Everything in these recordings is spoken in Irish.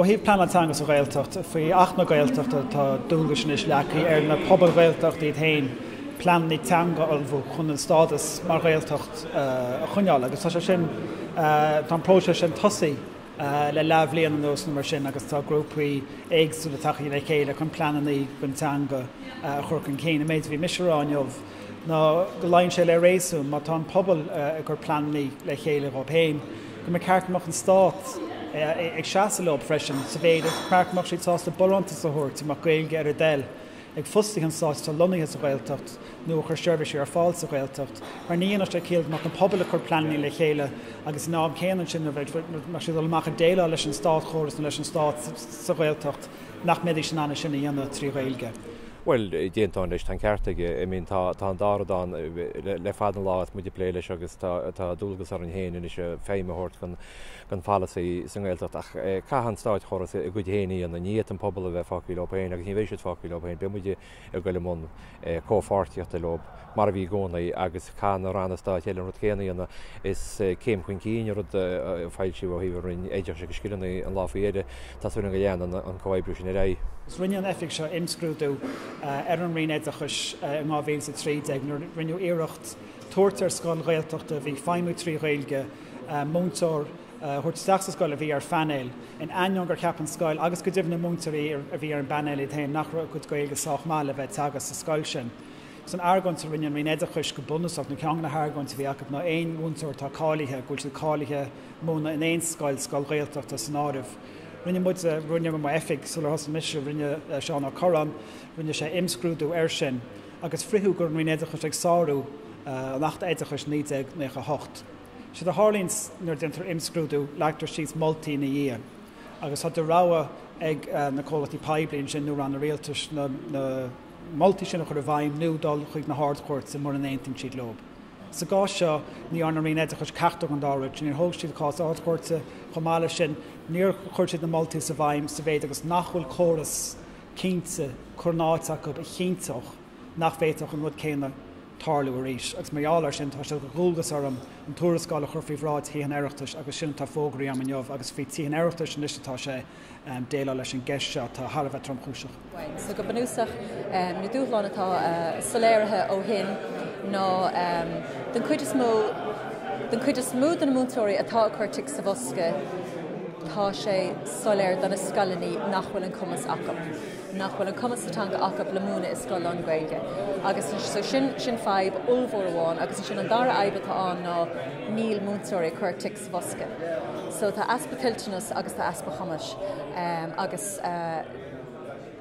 Ó thaobh pleanáil teanga sa Ghaeltacht, faoi Acht na Gaeltachta tá dualgais anois leagtha ar na pobail Ghaeltachta iad féin pleananna teanga a ullmhú chun an stádas mar Ghaeltacht a choinneáil agus tá sé sin, tá an próiseas sin tosaithe le leathbhliain anuas nó mar sin agus tá grúpaí éagsúla tagtha le chéile chun pleananna don teanga a chur chun cinn. An méid a bhí mise a rá inniu ná go luíonn sé le réasún, má tá an pobal ag cur pleananna le chéile dhóibh féin, go mba cheart go mbeadh an stát ag seasamh leo freisin sa mhéid is go mbeadh siad sásta barántas a thabhairt, go mbeadh Gaeilge ar a dtoil ag fostaithe an stáit atá lonnaithe sa Ghaeltacht nó a chuir seirbhísí ar fáil sa Ghaeltacht, mar ní dhéanfadh sé ciall go mbeadh an pobal ag cur pleananna le chéile agus san am céanna ansin nuair a bheadh siad ag dul amach ag déileáil leis an státchóras nó leis an stát sa Ghaeltacht nach mbeidís in ann é sin a dhéanamh trí Ghaeilge. Bhuel, d'aontóinn leis, tá an ceart aige. I mean tá tá an dá rud ann le fada an lá is muid ag plé leis agus tá tá dualgas orainn féin anois feidhm a thabhairt don don pholasaí sa nGaeltacht ach caithfidh an státchóras a gcuid féin a dhéanamh. Ní fhéadfaidh an pobal a bheith fágtha leo féin agus ní bheidh siad fágtha leo féin. Beidh muid ag dul i mbun comhpháirtíochta leo mar a bhí i gcónaí agus caithfidh na ranna stáit eile an rud céanna a dhéanamh. Is céim chun cinn an rud a foilsíodh ó thaobh an Roinn Oideachais agus Scileanna an lá faoi dheireadh. Tá súil agam go leanann an comhoibriú sin ar aghaidh. Rinne an oifig seo imscrúdú ar an Roinn Oideachais in 2013 nuair a rinneadh iarracht tabhairt ar scoil Ghaeltachta a bhí ag feidhmiú trí Ghaeilge múinteoir a thabhairt isteach sa scoil a bhí ar phainéal, in ainneoin gur cheap an scoil agus go deimhin na múinteoirí a bhí ar an bpainéal iad féin nach raibh a gcuid Gaeilge sách maith le bheith ag teagasc sa scoil sin. Agus an argóint a rinne an Roinn Oideachais go bunúsach, nó ceann de na hargóintí a bhí acu, ná aon mhúinteoir atá cáilithe, go bhfuil siad cáilithe múineadh in aon scoil, scoil Ghaeltachta san áireamh. Rinne muid, rinne m'oifig sular thosaigh mise, rinne Seán Ó Corráin, rinne sé imscrúdú air sin agus fritheadh go raibh an Roinn Oideachais ag sárú an Achta Oideachais 1998. Séard a tharlaíonns nuair a déantar imscrúdú, leagtar síos moltaí ina dhiaidh agus tá de rogha ag na comhlachtaí poiblí ansin nó ranna rialtais na moltaí sin a chur i bhfeidhm nó dul chuig na hArd-Chúirte mura n-aontaíonn siad leo. Sa gcás seo, ní dhearna an Roinn Oideachais ceachtar den dá rud sin. Níor thóg siad cás Ard-Chúirte. Chomh maith leis sin, níor chuir siad na moltaí sa bhfeidhm sa mhéid agus nach bhfuil córas cinnte curtha in áit acu a chinnteodh nach bhféadfadh an rud céanna tarlú arís. Agus mar gheall air sin, tá sé de dhualgas orm an tuarascáil a chur faoi bhráid Thithe an Oireachtais agus sin atá fógraithe agam inniu agus faoi Thithe an Oireachtais anois atá sé déileáil leis an gceist seo atá thar a bheith tromchúiseach. So go bunúsach, na dúshláin atá soiléirithe ó shin ná den chuid is mó, den chuid is mó de na múinteoirí atá ag cur tic sa bhosca, tá sé soiléir do na scoileanna nach bhfuil an cumas acu, nach bhfuil an cumas sa teanga acu le múineadh i scoil lán-Ghaeilge. Agus so sin, sin fadhb ollmhór amháin agus ansin an dara fhadhb atá ann ná níl múinteoirí ag cur tic sa bhosca. So tá easpa toilteanas agus tá easpa cumais agus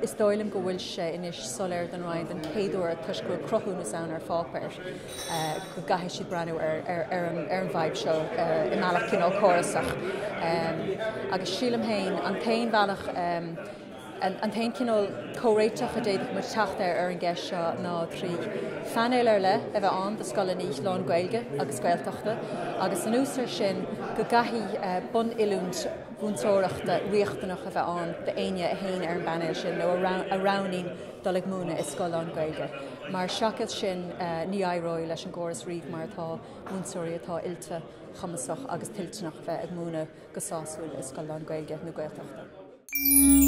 is dóigh liom go bhfuil sé anois soiléir don Roinn den chéad uair toisc go bhfuil cruthúnas ann ar pháipéar go gcaithfidh siad breathnú ar ar an ar an bhfadhb seo i mbealach cineál córasach. Agus sílim féin an t-aon bhealach An t-aon chineál comhréiteach a d'fhéadfadh muid teacht air ar an gceist seo ná trí phainéal ar leith a bheith ann do scoileanna lán-Ghaeilge agus Gaeltachta agus anuas air sin go gcaithfidh bunoiliúint mhúinteoireachta riachtanach a bheith ann d'éinne a théann ar an bpainéal sin nó a roghnaíonn dul ag múineadh i scoil lán-Ghaeilge mar seachas sin ní éireoidh leis an gcóras riamh mar atá múinteoirí atá oilte, cumasach agus toilteanach a bheith ag múineadh go sásúil i scoil lán-Ghaeilge nó Gaeltachta.